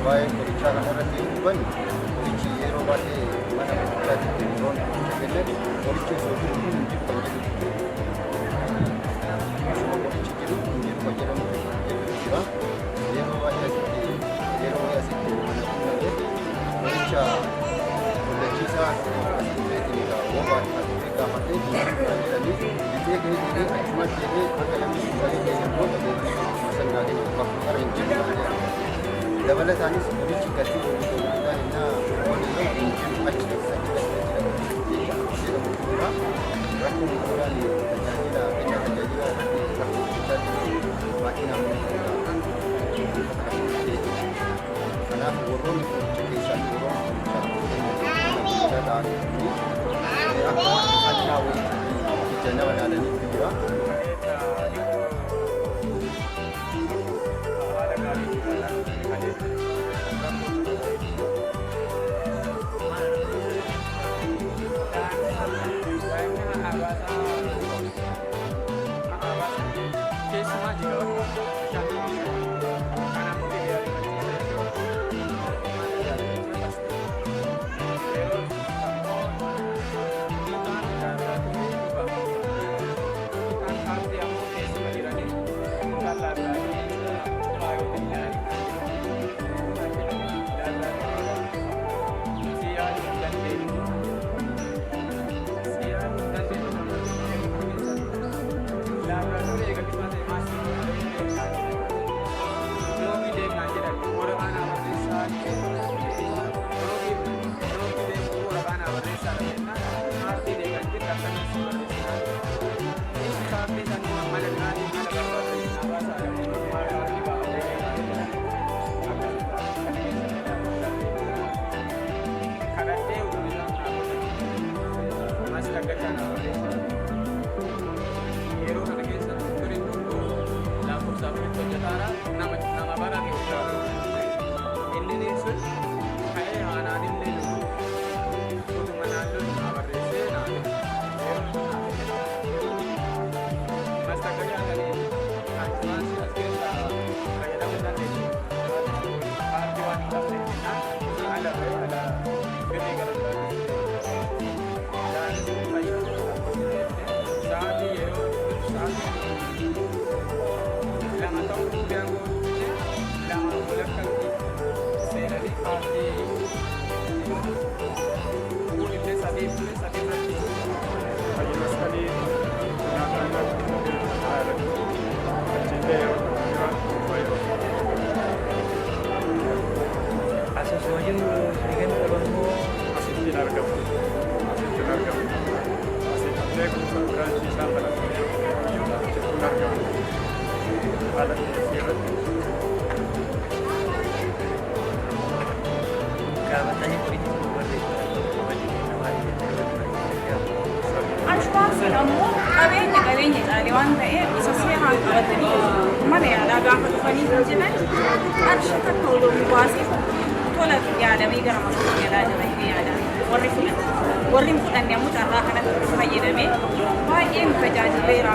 Waa'ee qorichaa kanarratti yoo dubbannu, qorichi yeroo baay'ee mana qorichaatti yeroon qoricha kennan, qorichi osoo jiru kun hin jiru kan jedhutu jira. Osuma qorichi jiru hin jiru kan jedhamu jedhutu jira. Yeroo baay'ee asitti, yeroo baay'ee asitti mana qunnamee qoricha qollachiisaa asitti beekin egaa wobaati asitti gaafadhee hin jiru kan jedhanii bitee ka'ee deemee, achumatti deemee akka namni sun ta'ee deemee booda deebi'ee qorichuma san naa kennu, bakka qara hin jiru kan jedhamu. Dabalataanis qorichi gatii gurgurtaa innaa ol yeroo hin jiru, achi keessa achi achi jecha jedhamutu jira. Rakkoon guddaan tajaajila kenna tajaajila irratti rakkoo guddaa jiru baay'inaan buufata kana jechuudha. Kanaaf warroonni qoricha keessaa warroonni qoricha kennan qorichaa ta'an kuni akka hannaa wayiitti ija nama ilaalaniitu jira. Yeroo kana keessa doktoriin tokko lakkoofsa afuritti hojjetaara, nama nama barate hojjeta. Inni sun ka'ee aanaan illee lolu utuma naannoo naa barreessee naa kenna. Yeroo sun naa kenna. Mastaggadaa galii inshuraansii as keessaa fayyadamuu dandeessu. Kaardii waan hin qabneef jennaan ala ba'ee ala birrii gara biraatti. Sa'aatii yeroo sa'aatii 2 ta'uu gaangoo 2 walakkatti seenanii kaardii kun illee sadii ture, sadii irratti. Hayyi Masqalii naannoo irratti achillee yeroo jira. Asosuma jiru sirgeen qaban immoo Asitti hin argamu. Asitti hin argamu. Asitti kuusaa branchii isaan banatan achitti hin argamu. Haala dhiyeessii irratti. Gaafatanii qorichi sun barreessu. Inshuraansiin ammoo qabeenya qabeenya caalee waan ta'eef, isa seeraan qabatanii mana yaalaa gaafa dhufanii kan jedhan qarshii takka odoo hin baasiin tola yaalamee gara mana yaalaa jira jedhee yaada warri fudhatan. Warri hin fudhanne ammoo carraa kanatti fayyadamee baay'ee nu tajaajileera.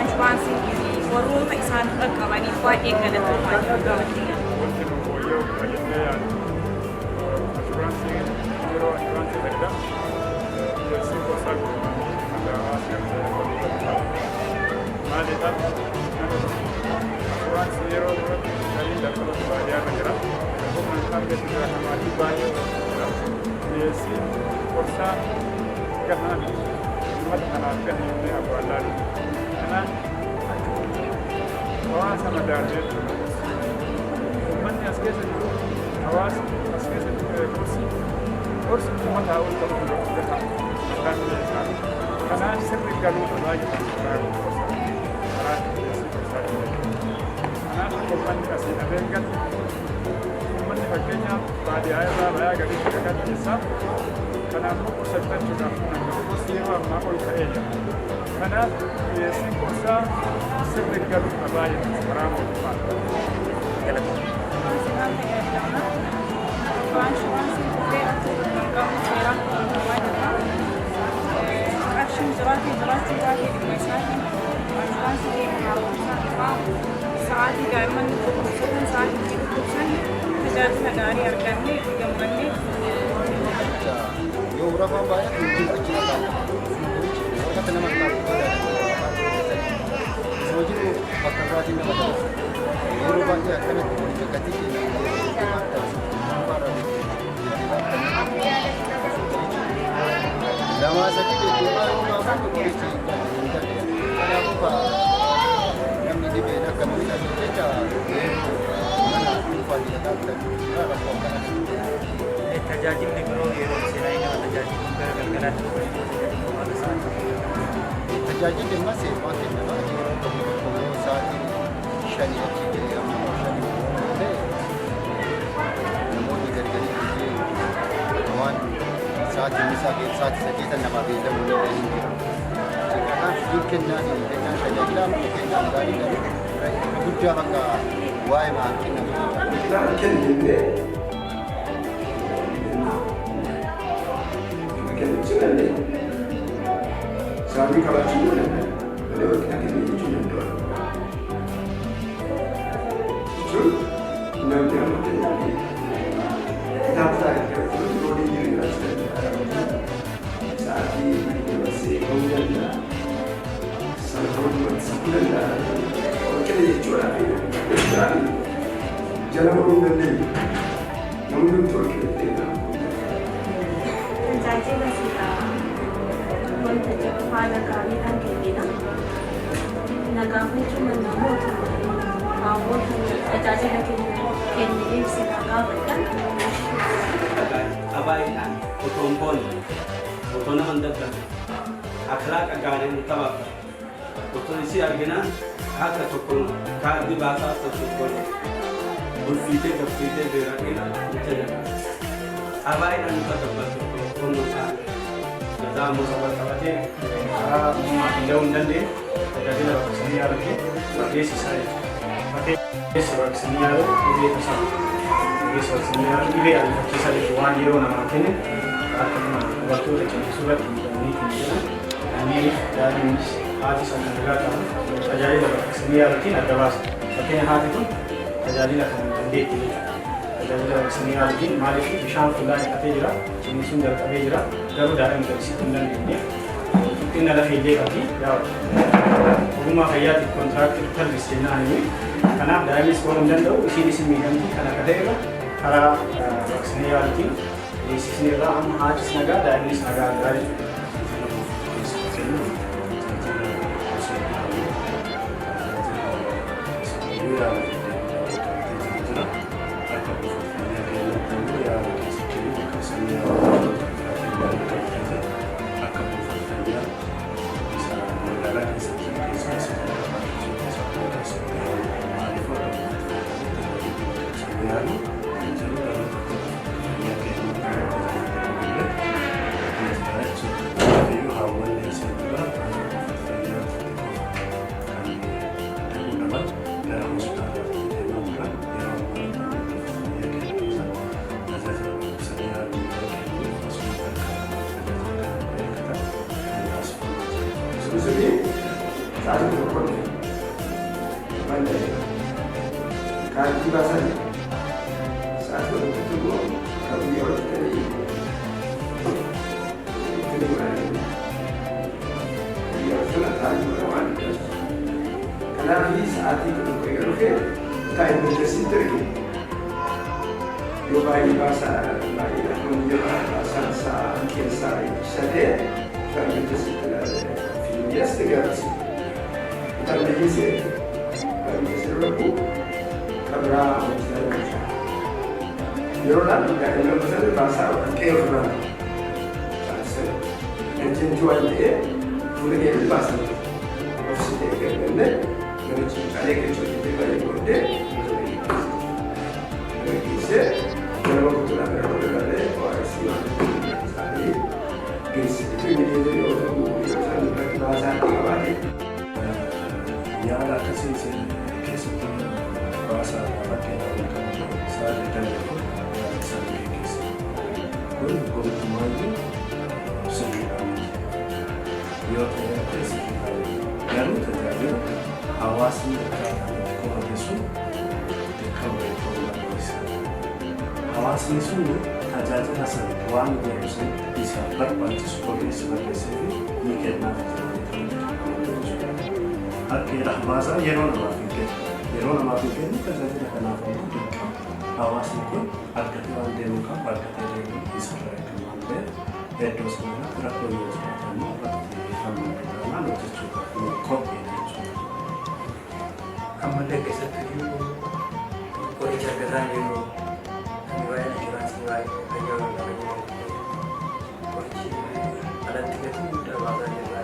Inshuraansiin kun warroota isaan qaqqabaniif baay'ee galatoomaa jiru. Wanti nu fooyya'uu qaba jennee yaadnu, inshuraansii, yeroo inshuraansii fayyadamu dhiyeessii gorsaa guutummaa magaalaa gartee walii. Maalidha, nama inshuraansii yeroo duratti galiin jalqabatu baadiyyaa irra jira. Humna hin argatu jira, kan maatii baay'ee jira. Dhiyeessiin gorsaa gahaa miti. Uummata kanaaf gaha jennee awwaallaa. Kanaaf hawaasa madaalee jechuudha. Uummanni as keessa jiru, hawaasni as keessa jiru, gorsi uummataa ol ta'uu gaha mataan isaa. Kanaaf sirri galuu qabaa jedhama karaa gorsaa, karaa dhiyeessii gorsaa. Kanaaf akka uummanni asii dhabee galu, uummanni fakkeenyaaf baadiyyaa irraa bayaa gaditti dhagaa dhiyeessaa. Kanaaf immoo gorsa bitachuudhaaf humna qabu. Gorsi yeroo ammaa ol ka'ee jira. Kanaaf dhiyeessiin gorsaa sirri galuu qabaa jedhama karaa mootummaa. Inshuraansiidhaan tajaajilamna. Inshuraansiin dhufee rakkoo kan qabu seeraan to'atamaa jira. Qarshiin jiraatee jiraachuu baatee dhimma isaatiin inshuraansii keenya haaromsaa dhufaa. Sa'aatii daa'imman dhukkubsatan, sa'aatii itti dhukkubsan Tajaajila gaarii argannee itti gammannee. Yoo rafaan baay'atu hojiin achi naqaa. Waraqata nama kaa'u. Osoo jiru bakka biraatiin nama dabarsa. Yeroo baay'ee akkanatti qoricha gatii lamaa sadii deddeemaa yoo gaafannu qoricha hin dandeenye. Kanaafuu namni dhibeen akka miidhamu jecha mana dhuunfaa jedhataa bitachuu jira rakkoo akkanaa. Tajaajilli biroo yeroo seenaa nama tajaajilu gara galgalaatti dhufanii nama tajaajilu haala sa'aatii. Tajaajilli ammas waan kennama yeroo tokko tokko yoo sa'aatiin 5 achi ga'e, ammoo 5 ta'e, namoonni gargarii hojii waan sa'aatiin isaa ga'e sa'aatii 8 namaa beellamuu illee hin jira. Kanaaf hojiin kennaan kennaan tajaajilaa ammoo kennaan gaarii garuu guddaa bakka waa'ee maan kennamu. Kennine kennuu dandeenya. Sababii qabaachuu ni danda'a. Malee walqixa kennee jechuu danda'u. Jechuun namni amma kennaa kitaaba isaa irratti roolii jiru jiraachuu danda'a. Sa'aatii dabarsee bahuu danda'a. Sana walumatti safuu danda'a. Walqixa jechuudha. Jechuudhaan jala bahuu hin dandeenyu. Namni hundi walqixa ta'ee Tajaajila silaa wanta jedhu haala gaariidhaan kennina. Na gaafachuu namoota hawwoota tajaajila kennineef silaa gaafadhan. Xabaayiidhaan otoo hin boonne, otoo nama hin dadhabne, akhlaaqa gaariin nu tabaabara. Otoo isii arginaan akka tokko kaardii baasaa tokko ulfiitee gabsiitee beera dhiira nu tajaajila. Xabaayiidhaan nu takabbatu qonnoo isaanii. Jazaa wal qabatee karaa mootummaatiin gahuu hin dandeenye tajaajila baqaqsanii yaaluutiin geessisaa jechuudha. Fakkeessa baqaqsanii yaaluu dhibee tasaa, ogeessa baqaqsanii yaaluu dhibee ariifachiisaa jechuun waan yeroo namaa kenne akka dubartoota cimsuu irratti miidhamanii kan jiran kanneeniif daa'imnis haatis akka nagaa ta'an tajaajila baqaqsanii yaaluutiin adda baasa. Fakkeenya haati kun tajaajila kana dandeetti jechuudha. Tajaajila baqaqsanii yaaluutiin maaliif bishaan fuulaa dhiqatee jira, ciniinsuun jalqabee jira, garuu daa'imni gadi siquu hin dandeenye. Xiqqina lafee illee qabdi. Ogummaa fayyaatiif contracted pelvis jennaan inni. Kanaaf daa'imnis bahuu hin danda'u, isiinis hin miidhamti. Kan akka ta'e irra karaa baqaqsanii yaaluutiin geessisni irraa amma haatis nagaa, daa'imnis nagaa jira jechuudha. Akka buufata fayyaa isa magaalaa keessatti keessatti maaliif akka buufata fayyaatti tajaajilli baqaqsanii yaaluu hin jiru, garuu akka buufata fayyaa keenyatti tajaajilli ni jira jechuudha. Kanaafiyyuu hawwanni asii dura buufata fayyaatti qofa kan dahuu dhaban gara hospitaalaatti deemaa turan, yeroo ammaa kana buufata fayyaa keenya keessa tajaajila baqaqsanii yaaluu yeroo kennuuf asuma akka tajaajila kana argatan kan taasifamaa jiru. Suni sa'aatii 11 dhufe. Abbaan daa'ima. Kaardii baasan sa'aatii 11tti immoo kan guyyaa hojjetanii itti godhanii guyyaa sana taa'anii godha waan adda. Kanaaf sa'aatii 11 eega dhufe kutaa emergencytti erge. Yoo baay'ee baasaa baay'ee jabaa baasaan isaa keessaa ibsatee kutaa emergencytti fiigee as gaafisi. Kutaa emergency emergency irratti kabraa hospitaala bulchaa. Yeroo laallu daa'imman sana baasaa qe'ee ofirraa taasisan. Urgent waan ta'eef fuula keenya baasan. Obsi ta'e gargaarne mana cincaalee keessa hojjetee baay'ee booddee mana geessee nama kutuudhaan gara godhee ORS waan isaanii geesse. Itu immediately yoo ta'u yeroo isaan irratti baasaa qabaate. Yaala akkasii keessattuu baasaa fakkeenyaaf wal qabatu sa'a 24 yaala isaan geggeessa. Kun gonkumaayyuu sirriidhaa miti. Yoo ta'e ta'e sirriidhaa miti. Garuu tajaajila hawaasni akkaataa itti komate sun dirqama ta'uu barbaachisa. Hawaasni sun tajaajila sana waan jedhu sun isaaf barbaachisu ogeessi barreessee fi ni kennaaf jechuudha. Akka baasaa yeroo namaaf hin kennu. Yeroo namaaf hin kennu, tajaajila kanaaf immoo dirqama. Hawaasni kun argatee waan deemuu qabu argatee deemuu isarraa eegama waan ta'eef, iddoo sanarratti rakkoo yoo jiraate immoo irratti hamma danda'amaan hojjechuudhaaf qophii jechuudha. Ammallee keessattuu qoricha argataa jiru, namni baay'een inshuraansii baay'ee fayyaa waldaa fayyadamu, qorichi alatti gatii guddaa baasaa jirra.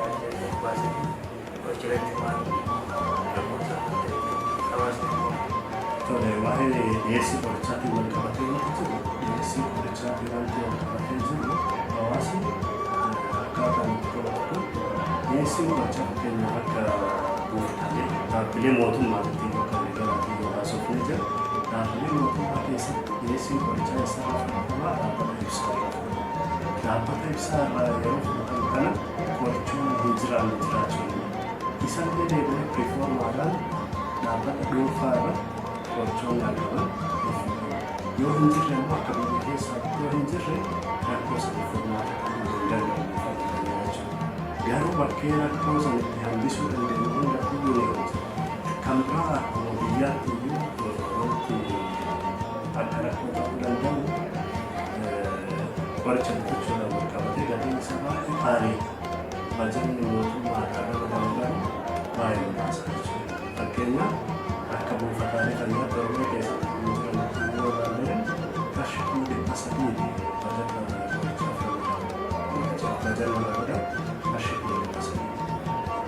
Baasanii qoricha irratti maal rakkoon isaa kan ta'e hawaasni immoo? Tole, waa'ee dhiyeessii qorichaatiin wal qabatee wanti jiru, dhiyeessii qorichaatiin wanti wal qabatee jiru, hawaasni akkaataa itti qabatu kun, dhiyeessiin qorichaa fakkeenyaaf akka buufataalee dhaabbilee mootummaatti yookaan garaatiin yoo haasofnee jira, dhaabbilee mootummaa keessatti dhiyeessiin qorichaa eessarraa fudhatamaa? Dhaabbata ibsaa irraa fudhatama. Dhaabbata ibsaa irraa yeroo fudhatamu kana qorichoonni hin jiraanne jiraachuu ni mala. Isallee deebi'ee proformaadhaan dhaabbata dhuunfaa irra qorichoonni argaman ni fudhatamu. Yoo hin jirre immoo, akka biyya keessaatti yoo hin jirre, rakkoo sana furmaata ta'uu hin danda'u buufata fayyaa jechuudha. Garuu bakkee rakkoo sana itti hambisuu dandeenyu hundatti iyyuu ni hojjeta. Kan biraa akkuma biyyaatti iyyuu wanti akka rakkoo ta'uu danda'u, qoricha bitachuudhaan wal qabatee gatiin isaa baay'ee qaaliidha. Bajanni mootummaa irraa ramadamu garuu baay'ee muraasa jechuudha. Fakkeenyaaf akka buufataalee fayyaa Oromiyaa keessatti kan jiran yoo ilaalle, qarshii 300,000 bajata qorichaaf ramadamu. Qorichaaf bajanni ramadamu qarshii 300,000.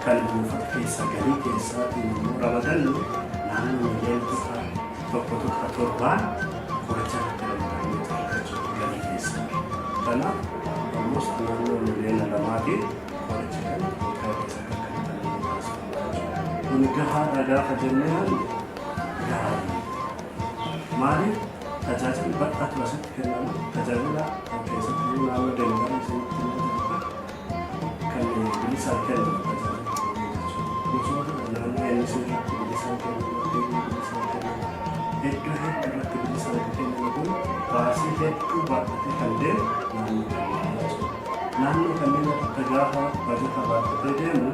Kan buufata keessaa galii keessaatiin immoo ramadannu naannoo miliyoona 1.7n qoricha irratti ramadamee jira jechuudha galii keessaa. Kanaaf almost naannoo miliyoona 2tiin qoricha kana waggaa keessatti akka bitamu taasifama jechuudha. Kun gahaadha gaafa jennee yaadnu, gahaadha. Maaliif? Tajaajilli bal'aatu asitti kennama. Tajaajila keessatti naannoo deemtan isinitti himuu jira. Kan bilisaan kennamu tajaajila jechuudha. Gosoota naannoo NC irratti bilisaan kennamu, TV bilisaan kennamu, iddoo hedduu irratti bilisaan kan kennamu kun baasii hedduu baadhatee kan deemu naannoo kanneen jechuudha. Naannoo kanneen irratti gaafa bajata baadhatee deemu,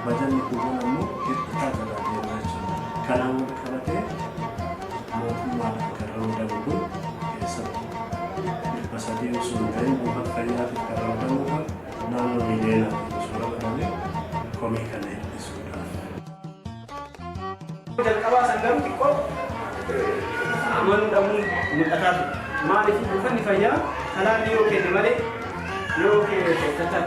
bajanni kuuwwan ammoo hir'ataa jalaa deema jechuudha. Kanaan wal qabatee mootummaadhaan kan ramadamu kun keessattuu 300 osoo hin ta'in, buufata fayyaatiif kan ramadamu kun naannoo miiliyoonaatiin osoo ramadame komii kana hir'isuudhaaf. Jalqabaa san garuu xiqqoo amanuu dhabuun mul'ataa ture. Maaliif? Buufanni fayyaa talaallii yoo kenne malee, yoo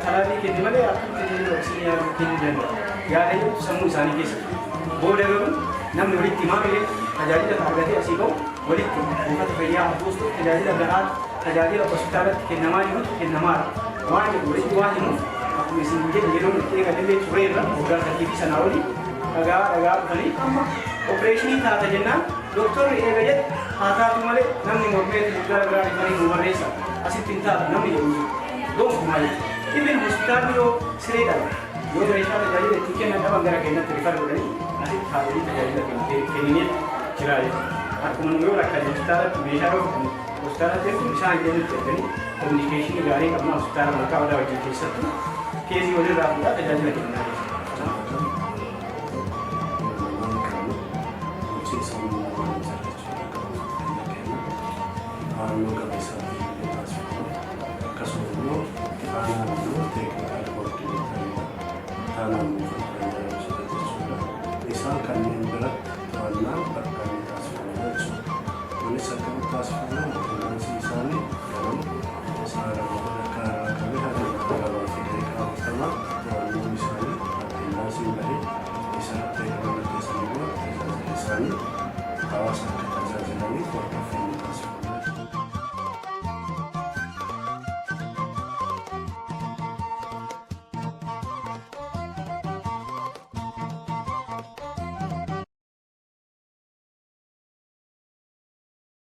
talaallii kenne malee akkamitti tajaajila oksijiinii yaaluu kennuu danda'a? Yaada jedhutu sammuu isaanii keessa ture. Booda garuu namni walitti himaa ture, tajaajila argatee asii bahu walitti buufata fayyaa hafuustu tajaajila gahaa, tajaajila hospitaalatti kennamaa jirutu kennamaadha. Waan jedhu walitti waan himuuf, akkuma isin jedhe, yeroo itti eegallee tureerra waggaa 3 fi sanaa olii dhagaa dhagaa dhufanii, amma opereeshinii taata jennaan dooktorri eega jedhe haa taatu malee, namni mormee gara biraa dhufanii nu barreessa, asitti hin taatu namni jedhu jiru. Gonkumaa jechuudha. Ibin hospitaalli yoo siree dhabe, yoo meeshaa tajaajila ittiin kennan dhaban, gara keenyatti refer godhanii asitti haadholii tajaajila kenninee jira jechuudha. Akkuma nu yoo rakkanne hospitaalatti meeshaa yoo fudhanne hospitaalatti erguun, isaan illee nutti erganii, communication gaarii qabna hospitaala Malkaa Odaa wajjin, keessattuu case walirraa fuudhaa tajaajila kennaa jechuudha. Bulchiinsa humna namaa jechuudha akka buufata fayyaa keenya to'annoo qabeessaatiin illee taasifama. Akkasuma immoo itti aanaan immoo technical coordinatoridha. Itti aanaan buufata fayyaa ibsudha jechuudha. Isaan kanneen biratti to'annaan bakka inni taasifamu jechuudha. Kunis akkamitti taasifama? Attendance isaanii ganama sa'a 2